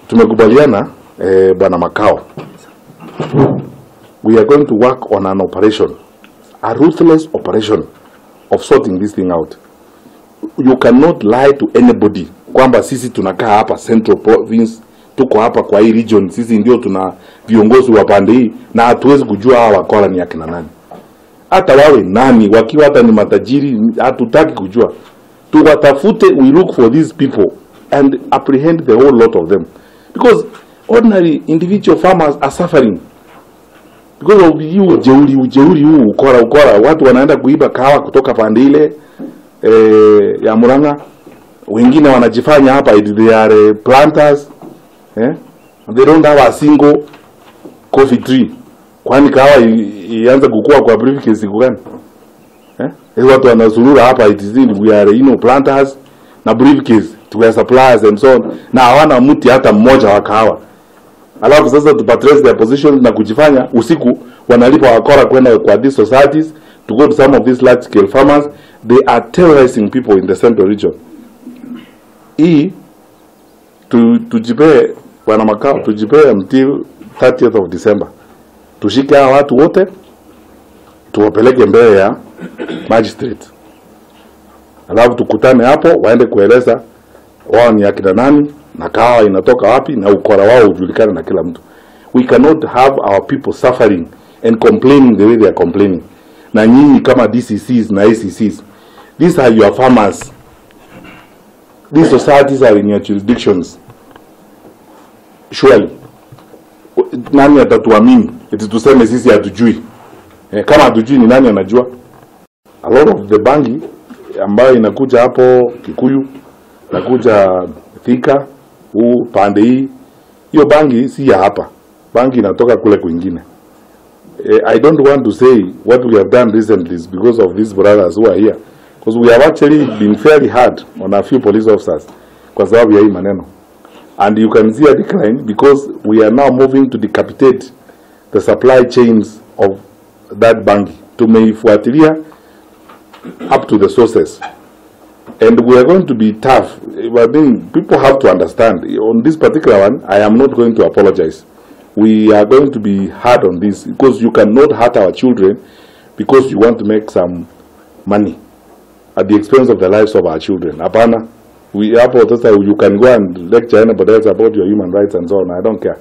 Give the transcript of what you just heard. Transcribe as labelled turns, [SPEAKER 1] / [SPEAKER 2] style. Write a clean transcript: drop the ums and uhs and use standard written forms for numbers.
[SPEAKER 1] Tumekubaliana, Bwana Makau, we are going to work on an operation, a ruthless operation of sorting this thing out. You cannot lie to anybody kwamba sisi tunakaa hapa Central Province, tuko hapa kwa hii region, sisi ndio tuna viongozi wa pande hii na hatuwezi kujua hawa wakora ni akina nani. Hata wawe nani, wakiwa hata ni matajiri, hatutaki kujua. Tuwatafute, we look for these people and apprehend the whole lot of them. Because ordinary individual farmers are suffering. Because of you ujeuri huu, ukora, watu wanaenda kuiba kahawa kutoka pande ile ya Murang'a. Wengine wanajifanya hapa they are planters. They don't have a single coffee tree. Kwani kahawa ianze kukua kwa briefcase siku gani? Watu wanazurura hapa, it is we are planters na briefcase to their suppliers and so on, na hawana mti hata mmoja wa kahawa. Alafu sasa to patrol their position na kujifanya usiku wanalipa wakora kwenda kwa these societies to go to some of these large scale farmers. They are terrorizing people in the central region. Hii tujipee, Bwana Makau, tujipee until 30th of December. Tushike hawa watu wote tuwapeleke mbele ya magistrate. Alafu tukutane hapo waende kueleza wao ni akina nani na kahawa inatoka wapi na ukora wao ujulikane na kila mtu. We cannot have our people suffering and complaining the way they are complaining. Na nyinyi kama DCCs na ACCs, these are your farmers. These societies are in your jurisdictions. Surely nani atatuamini eti tuseme sisi hatujui? Kama hatujui ni nani anajua? A lot of the bangi ambayo inakuja hapo Kikuyu, inakuja Thika, huu pande hii, hiyo bangi si ya hapa. Bangi inatoka kule kwingine. I don't want to say what we have done recently is because of these brothers who are here, because we have actually been fairly hard on a few police officers kwa sababu ya hii maneno. And you can see a decline because we are now moving to decapitate the supply chains of that bangi. Tumeifuatilia up to the sources. And we are going to be tough. I mean, people have to understand, on this particular one, I am not going to apologize. We are going to be hard on this because you cannot hurt our children because you want to make some money at the expense of the lives of our children. Hapana. We hapo sasa you can go and lecture anybody else about your human rights and so on. I don't care.